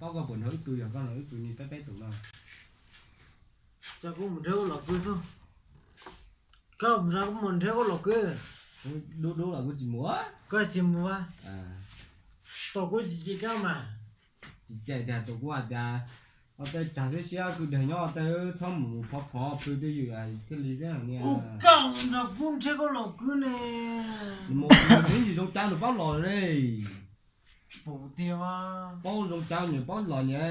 Koj, koj puas nrog wb pw, yog koj nrog wb pw ni peb peb tus no. Ces kuv mus nrhiav kuv los kwv xwb. Koj mus nrhiav kuv los kwv. Dub dub los kuv tsis mus. Koj tsis mus a? Tus kuv tsis cem koj mas. Tsis cem tias tus kuv hais tias, o, tej tsag siab siab kwj deg nyob tej, txhob mus phov phov pw twj ywm thiaj li thiab niag. Ua koj mus nrog kuv nrhiav kuv los kwv ne. Mus nws twb tsis zoo cav nws paub los ne. Paub zoo cav nws paub los ne,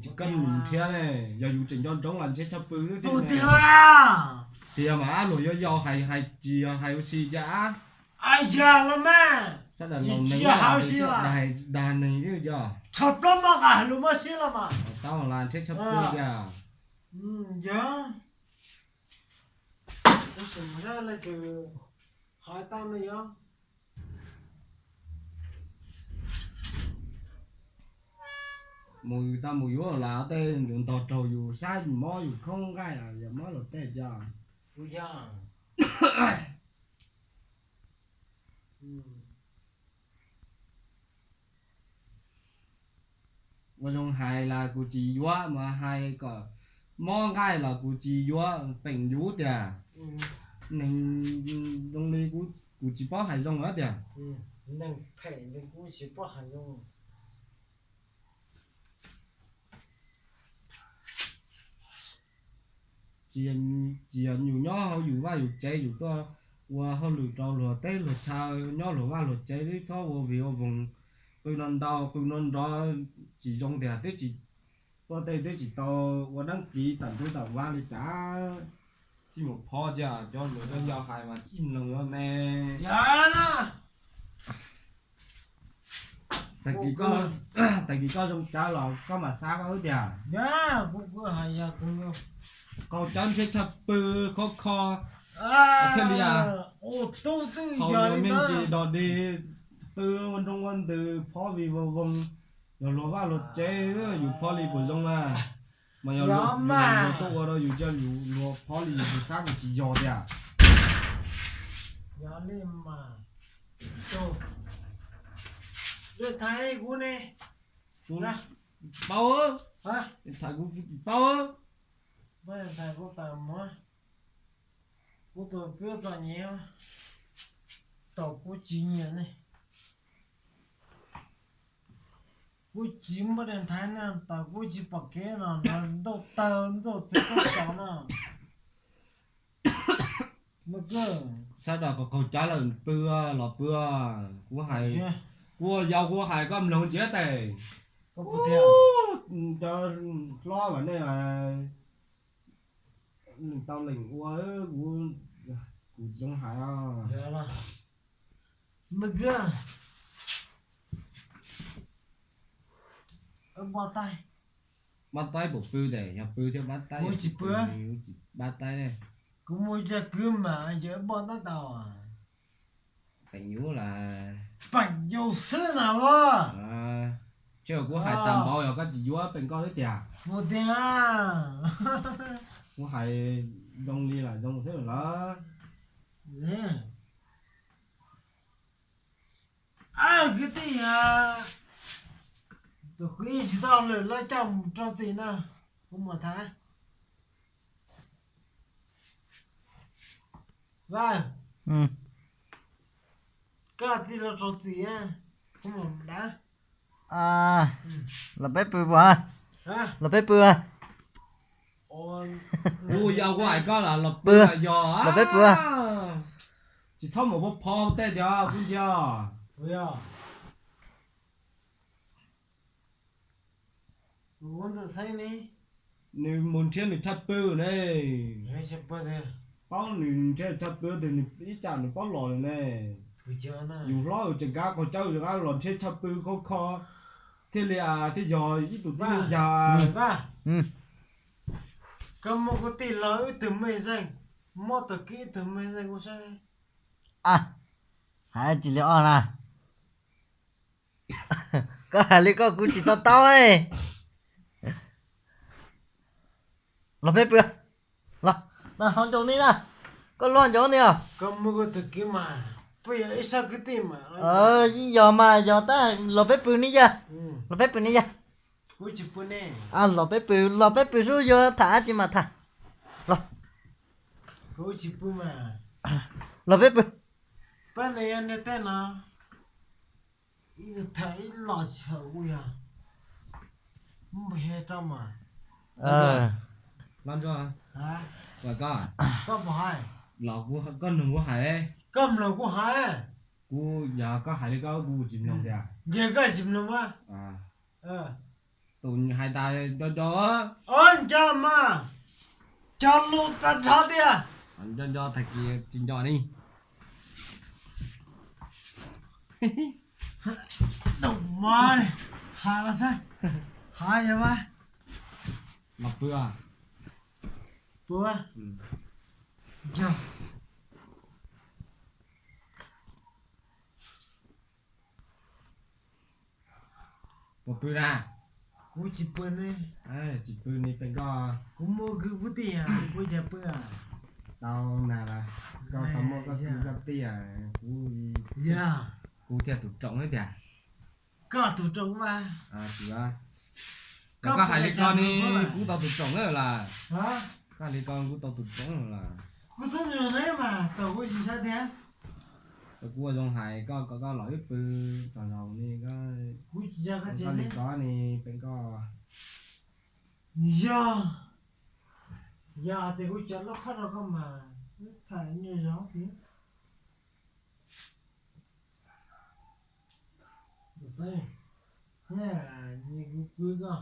tsis koj mus nrhiav ne. Yog yus tseem nco ntsoov los nrhiav tshaj pw xwb tiag. Tiag mas ab, luag yuav yau hais hais tsis yog hais ua si cas ab. Sab dag laus neeg, dag neeg xwb cas. Tau las nrhiav tshaj pw tiag. Yog. Tab sis mas leej twg hais tau ne yog. Mus tau mus yuav los tej yuav ntog raug yus sab mob yus khoob nqaij yog mob luag tej cas. Kuv yog. Ua zoo hais los kuv tsis yuav, mas hais kom mob nqaij los kuv tsis yuav, peem yus tiag. Neeg zoo li kuv, kuv tsis paub hais zoo na tiag. Tsis yog yus nyob hauv yus vaj yus tsev, yus tuaj ua hauj lwm rau luag teb luag chaw, nyob luag vaj luag tsev twb txhob ua vig ua voog, qw no ntau qw no nrov, tsis zoo tiag, twb tsis, tuaj tej twb tsis tau ua dab kiv tam ntuj tam vaj li cas, txij mus phov cia cov luag cov yau hais mas txij mloog yuav me. Tag kis koj zoo tsawv los koj mam xav koj xwb tiag. Qaug cawv nrhiav tshaj pw khov kho thiaj li, qhov me ntsis dog dig, qw ua nroo ua ntws, phov vig ua voog, yog luag vaj luag tsev yus phov li puas zoo na. Mas yog luag tuaj ua rau yus, yog yus luag phov li yus xav tias tsis yog tiag. Yog li mas, tus, lwm thaiv kuv ne. Kuv paub, thaiv kuv paub. Thaiv kuv tas mus, kuv tus kwv txom nyem, tau kuv tsis nyiam ne. Kuv tsis muaj dej thaiv na, tas kuv tsis pom kev no, nrog ntauj tawg ntauj txiv koj tso no. Sawv daws kom qaug cawv lawm pw los pw. Kuv hais, kuv yau kuv hais koj mloog ntsia tes. Cov hlob mas nej mas leej tau leej ua, kuv, kuv tsis zoo hais os. Pab taib puas pw tes, yog pw thiaj pab taib, tsis pw tsis pab taib ne. Kuv mus cog kwv mas yog pab taib tau. Peem yus las, peem yus xwb na. Tsam kuv hais tag npaum yog koj tsis yuav peem koj xwb tiag. Kuv tiag, kuv hais zoo li lam zoo xwb lawm. Kwv tij, tus kwv tsis tau lwm lawv coj mus rau txim na, kuv mus thaiv. Koj tij los rau txim, kuv mus dav. Los peb pw puas? Los peb pw. Kuv yog kuv hais koj los los pw, yog los peb pw. Tsis txhob mus phov tej tiag kuv ntsia. Nws mus nrhiav nws tshaj pw ne. Paub nws nrhiav tshaj pw tias nws ib tsam nws paub los lawm ne. Yus hlob yus tseem kav qaug cawv, yus kav los nrhiav tshaj pw khov kho thiaj li, thiaj yog ib tug tib neeg yag. Koj muab kuv tij laug ib tug mej zeej, muab tus kwv ib tug mej zeej kuv saib. Hais tsis li os na. Koj hais li koj kuv tsis to taub. Los peb pw. Los, hauv ncoo ni na. Koj luaj ncoo ni os. Koj muab kuv tus kwv mas, peb yog ib sab kwv tij mas. Yeej yog mas yog tab, los peb pw ni yawg. Los peb pw ni yawg. Kuv tsis pw ne. Los peb pw, los peb pw sub, yuav tham dab tsi mas tham. Los, kuv tsis pw mas. Los peb pw. Pab ne yog niag tej no, ib tham ib los txhaum kuj yog. Muab npua he rau mas. Los ntsuag, koj, koj puas hais? Los kuv, koj mloog kuv hais. Koj mloog kuv hais. Kuv yog koj hais li koj kuv tsis mloog tiag. Yog koj tsis mloog mas. Tus hais tas nco nco. Nco mas, cog lus tag nrho tiag. Nco nco tag kis tsis nco ni. Dum mas, hais los xwb, hais yog mas. Los pw, pw, yog. Puas pw na? Kuv tsis pw ne. Tsis pw ne pem koj. Kuv muaj kwv muaj tij, kuv cas pw. Tau na las, koj tau muaj koj kwv koj tij, kuv yog, kuv thiaj tus room thiab tiag. Koj tus room mas. Tsis, koj hais li koj ne, kuv tau tus room na las. Koj hais li koj kuv tau tus room las. Kuv tub nug ne mas tau kuv tsis saib tiag. Tau kuv ua zoo hais koj kom koj los wb pw, tau zoo ne, koj li koj ne pem koj. Yog, yog tias kuv cov lub khob rau koj mas wb tham nyuaj zog thiab. Xwb, nyias kuv kwv koj.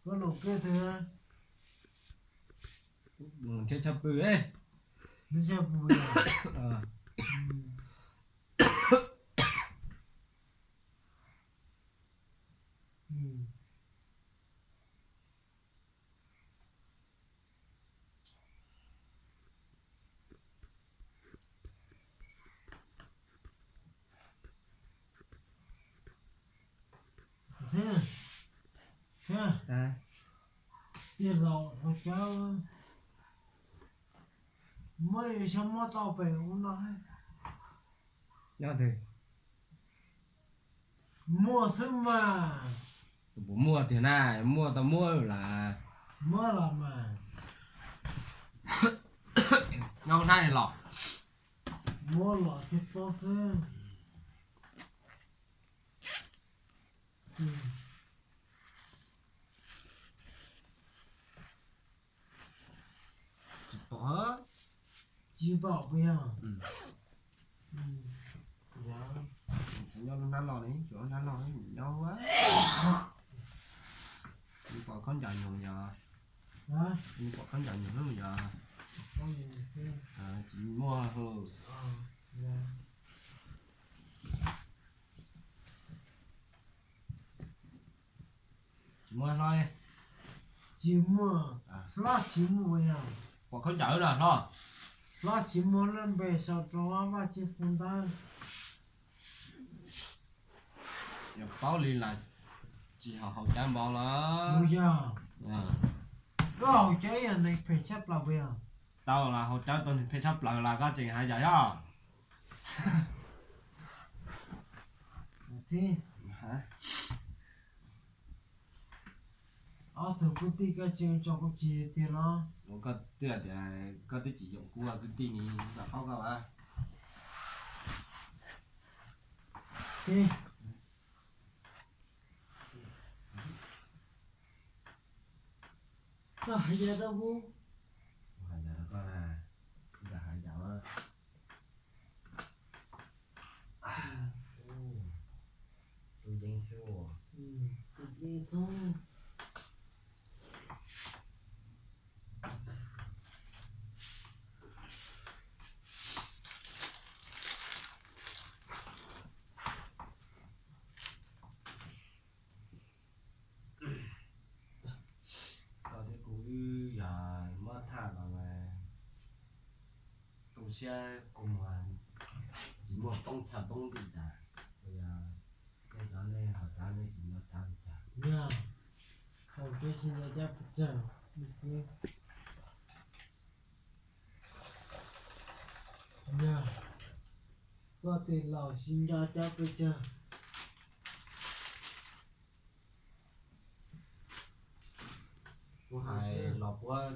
Koj lus kiag twg? Ntshe tshaj pw, ntshe tshaj pw. Thiab, thiab, tiag los ua cas muab xyov muab tau pem ub no. Nyob twg? Muaj xwb mas. Puas muaj tiag na? Muaj tau muaj lawm las. Muaj los mas. Nyob hnab los. Muaj los thiaj paub xwb. Tsis pom, tsis pom puas yog? Nyob lub hnab los ne, tsuas lub hnab los nyob. Nws pom khaub ncaws nyuag yog, nws pom khaub ncaws nyuag hnub yog. Tsis muaj hwj. Tsis muaj hlob li. Tsis muaj, hlob tsis muaj yog. Pom khaub ncaws na hlob. Hlob tsis muaj lub npe sau rau Vaj Tsib Phu ntawd. Yog paub li las, tsis haum haus cab npau los. Mus yog. Koj haus cawv yog neeg phem tshaj plaws puas yog? Tau los haus cawv tau neeg phem tshaj plaws los koj tseem hais yam yog. Ob tug kwv tij koj tsis tso kuv tsis tiag los? Koj twb tias koj twb tsis yoom kuv ua kwv tij ni, lam paub koj as. Koj hais yam rau kuv. Hais yam rau koj na, koj hais yam. Tus yeej xwb, tus yeej xwb. Koj thiab kuv wb yog muab tham los mas tu siab kua muag tsis muaj poob chaw poob ntuj tas, yog nej cov nej haus cawv nej tsis nco cawv li cas. Yog haus cawv tsis nco cawv pes tsawg. Yog koj tes laus tsis nco cawv pes tsawg. Kuv hais los puab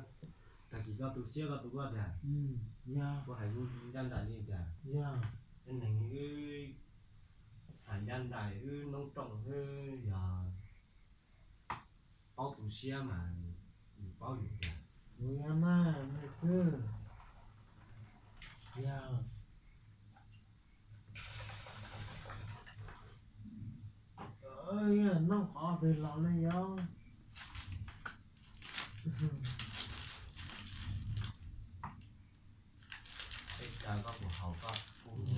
tag kis koj tu siab koj tu koj tiag. Kuv hais kuv ncaj nraim li tiag. Yog neeg wb hais ncaj nraim wb noob rooj wb yog paub tu siab mas yus paub yus tiag. Kuv yog na, me kwv, yog noj qhov twg los ne yog.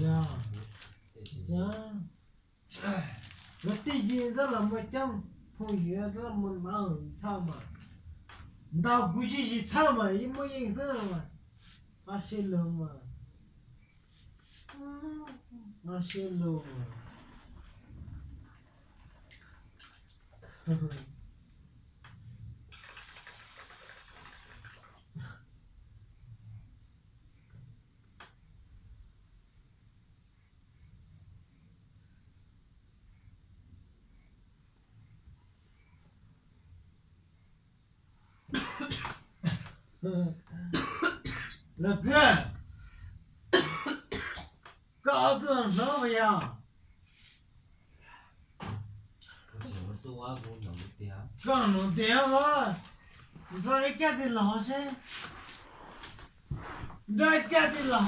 Yog, yog. Lawv tij yig ntxab los muaj coob, phooj ywg ntxab los muaj nab txhaj mas, ntaus kuv tsis tsis txhaj mas yeej muaj yeej xwb mas, qab siab lug mas, qab siab lug mas. Los kwv, koj ob txuj hnov puas yog? Koj hnov tiag os. Nrog ib kab tis los seb, nrog ib kab tis los,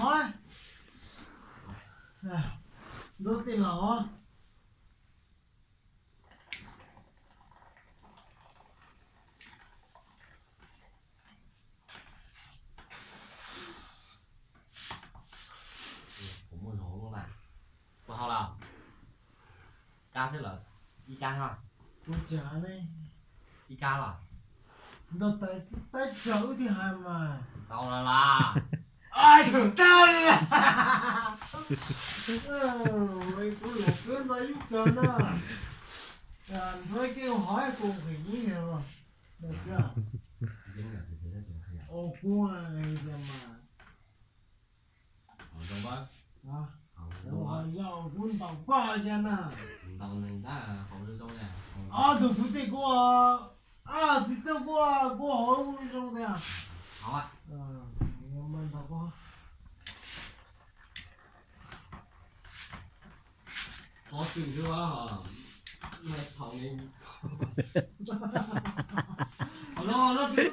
nrog tis los. Kuv muaj zog lub na. Puas haus los? Kab xwb lawm. Ib kab os. Kuv tsis hais ne. Ib kab los? Nrog tais teb chaws wb thiaj hais mas. Tau los las. Tsis tau li. Kuv los twb ntau yub kawg na. Nrog kev hais kuv nqhis yeeb os. Kuv mas yog kuv ntaus koj li na. Ob tug kwv tij kuv, ob txiv tub kuv, kuv hauv zoo tiag. Ntaus koj. Khó chịu chứ. Thầu này. Thầu lo nó chứ.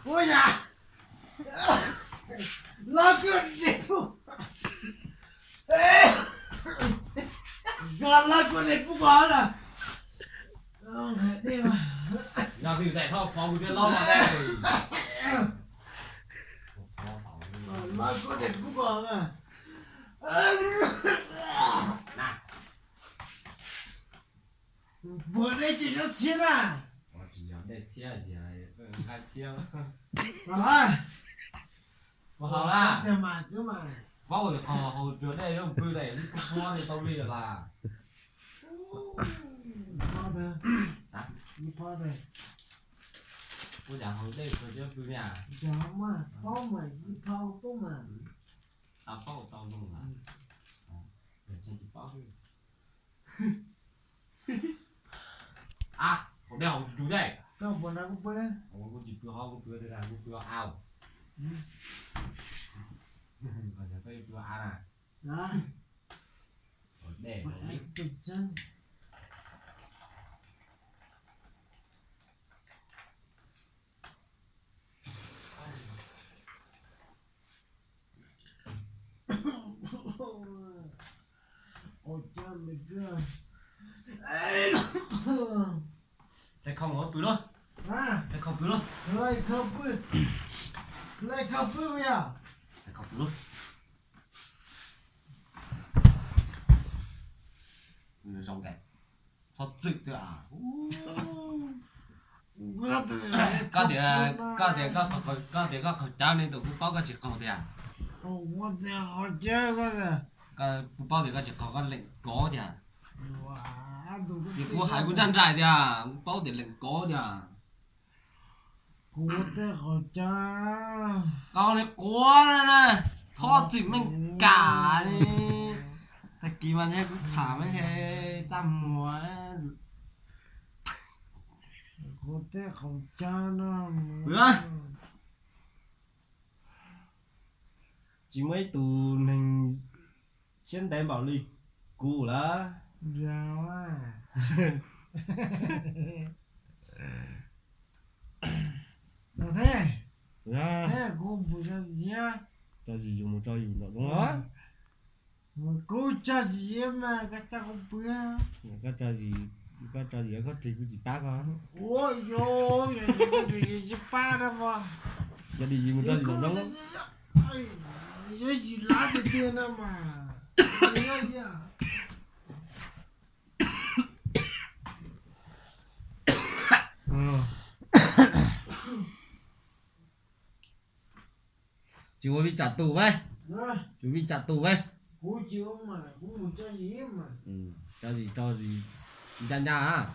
Ui da. Lawv kuj nres pub, lawv kuj nres pub koj na. Yog twb tawm thauj qhov kuv thiaj lob mas tau. Lawv kuj nres pub koj na. Puas dej tsis nyob txhiab na? Puas haus na? Tiag mas, twb mas. Paub hauv tsuag dej yuav pw daim ib pob li tau li las. Ib pob, ib pob, ua cas hauv dej tsuag yuav pw li as? Paub mas, ib pob paub mas. Tau paub tau zoo las. Tsis paub. A, hauv dej hauv tsuag dej. Koj puas nrog kuv pw? Kuv tsis pw hauv, kuv pw, kuv pw hauv av. Koj pw hauv av na. Hauv dej. Hlais khau pw lauj. Hlais khau pw lauj. Hlais khau pw, hlais khau pw yom. Hlais khau pw lauj. Zoo ntawd. Txhob txwm twg as. Koj tias, koj tias koj, koj tias koj qaug cawv ne, tus kuv paub koj tsis qaug tiag. Kuv paub tias koj tsis qaug, koj lees kov tiag. Ces kuv hais kuv ntsaj nraim tiag, kuv paub tias lees kov tiag. Kuv tej qaug cawv. Qaug li quav na, txhob txwm meej kam li. Tag kis mas ntshe kuv tham mas ntshe txaj muag. Kuv tej qaug cawv no. Tsis muaj ib tug neeg siab ntev npaum li kuv lawm. Thiab kuv mus tso zis, tso zis yus mus tso yus nraum zoov os. Kuv tso zis mas koj tso kuv pw. Koj tso zis, koj tso zis koj ris kuv tsis pab koj. Ua yog, yog kuv ris tsis pab na mas. Yog ris zis mus tso zis nraum zoov. Yog zis lab tiag tiag na mas. Tsis ua vij tsam tus mas, tsis ua vij tsam tus mas. Tso zis, tso zis ncaj ncaj.